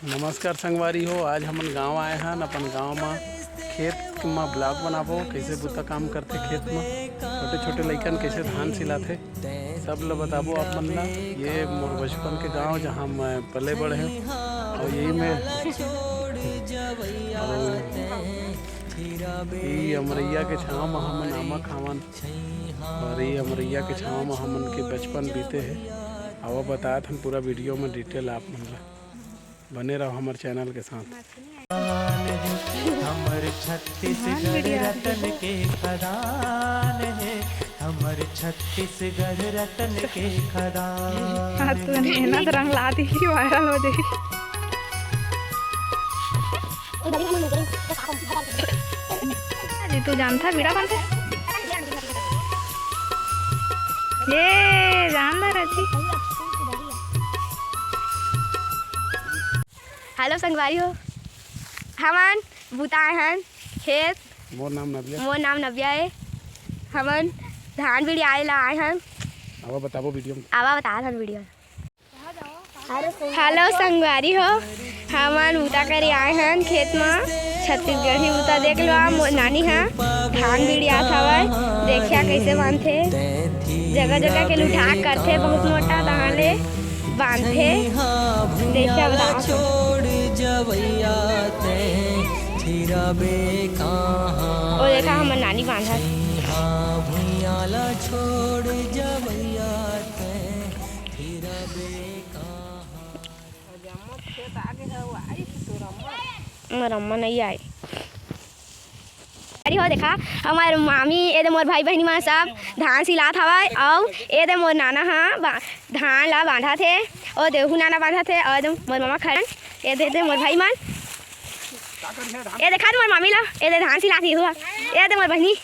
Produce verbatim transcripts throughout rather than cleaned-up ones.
नमस्कार संगवारी हो, आज हमन गांव आए हन, अपन गांव म खेत म vlog बनाबो, कैसे बुता काम करथे खेत म, छोटे-छोटे लइकन कैसे धान सिलाथे, सब ल बताबो आप मन ला। ये मोर बचपन के गांव, जहां मैं पले बढ़े हूं, और यही में, और ये अमरैया के छांव म हमन आमा खावन, और ये अमरैया के छांव म हमन के बचपन बीते हे। आवा बतात हन पूरा video म detail आप मन ला। बने रहो हमर channel के साथ। हमर छत्तीसगढ़ रतन के खदान हे, हमर छत्तीसगढ़ रतन के खदान। हाँ, तू मेहनत रंग ला दी, viral हो जाई। जी, तू जानता बीड़ा बांधे? ये जानता रहती। Hello संगवारी हो, हमन बुता आए हन खेत। मोर नाम नव्या। मोर नाम नव्या ए। हमन धान बीड़ी आए ला आए हन। आवा बताबो video म। आवा बता हन video। Hello संगवारी हो, हमन बुता करे आए हन खेत म। छत्तीसगढ़ी बुता देख लो, मोर नानी ह धान बीड़ी आत हवय। देखिया कैसे बांधथे, जगह जगह के लुठा करथे, बहुत मोटा तहाँ ले बांधथे। देखिया बता। ओ देखा हमर नानी बांधत। मोर अम्मा नहीं आई। अरे हो देखा, हमर मामी, ए दे मोर भाई बहिनी मन सब धान सिलात हवय, अउ ए दे मोर नाना ह बा-, धान ला बांधत हे, ओ देहू नाना बांधत हे, अउ ए दे मोर ममा खड़न, ए दे, दे मोर भाई मन, ए देखा मोर मामी ला, ए दे धान सिलात हे, ए दे मोर बहिनी,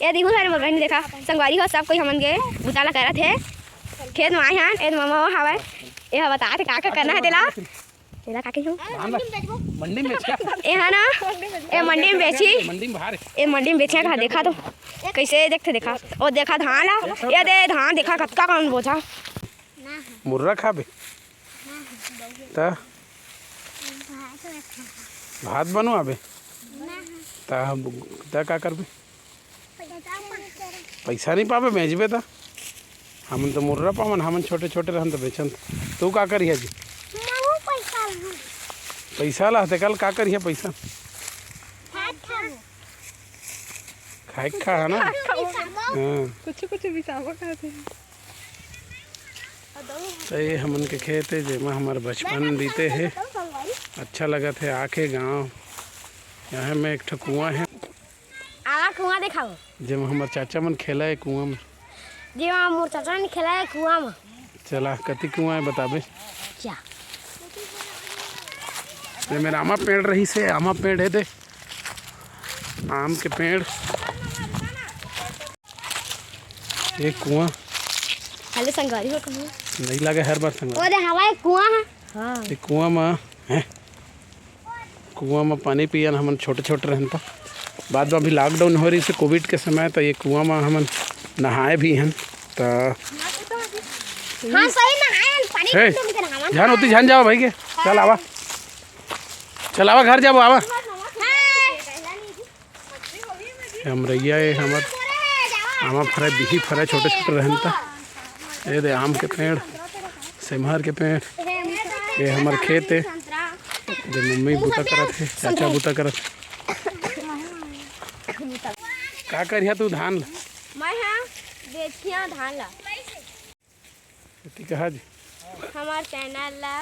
ए दे मोर बहिनी देखा, संगवारी हो सब कोई हमन के बुता ला करत हे, खेत म आए हन, ए दे ममा हवय, ए ह बतात हे का का करना हे तेला। एला का कहियो? धान ला मंडी में बेच क्या? ए हा ना, ए मंडी में बेची। मंडी में बाहर। ए मंडी में बेचिया का देखा तो। कैसे देखथे देखा। ओ देखा धान ला। ए दे धान देखा कतका कन बोझा। मुर्रा खाबे? त भात बनवाबे? त हम, त का करबे? पैसा नहीं पाबे, बेचबे त। हमन तो मुर्रा पावन, हमन छोटे छोटे रहन तो बेचन। तू का करिया जी? महू पैसा ला। पैसा ला, ते कल का करिया पैसा? खाए खाबो। खाए के खा है ना? खाए खाबो। हाँ। कुछ कुछ बिसाबो खाते हैं। तो ये हमन के खेत है, जेमा हमार बचपन बीते है। अच्छा लगत है आके गाँव। यहाँ में एक ठो कुआं है। आवा कुआं देखाओ। जेमा हमर चाचा मन खेला हे कुआं में। जेमा मोर चाचा मन खेला हे कुआं में। चला, कति कुआं हे बताबे? क्या? ये मेरा आमा पेड़ रहिस हे, आमा पेड़ हे दे। आम के पेड़। ये कुआं। Hello संगवारी हो, कुआं। नहीं लगे हर बार संगवारी। ओ दे हवा एक कुआं है। हाँ। ये कुआं में है। कुआं म पानी पियन हमन छोटे-छोटे रहन त। बाद म अभी lockdown हो रहिस हे covid के समय, त ये कुआं म हमन नहाए भी हन। त हाँ, सही नहाए हन, पानी हे, में डूब के नहावन। झन ओती झन जाओ भाई के। चल आवा। चल आवा, घर जाबो, आवा। हाँ। अमरैया ए हमर आमा फरे, बिही फरे, छोटे-छोटे रहन त। ए दे आम के पेड़, सेमहर के पेड़। ए हमर खेत ए, जे मम्मी बुता करत हे, चाचा बुता करत हे। का करिहा तू धान ल? मैं हा बेचिया धान ला। एती कहा जी। हमार channel ला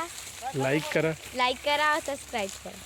like करा। Like करा और subscribe करा।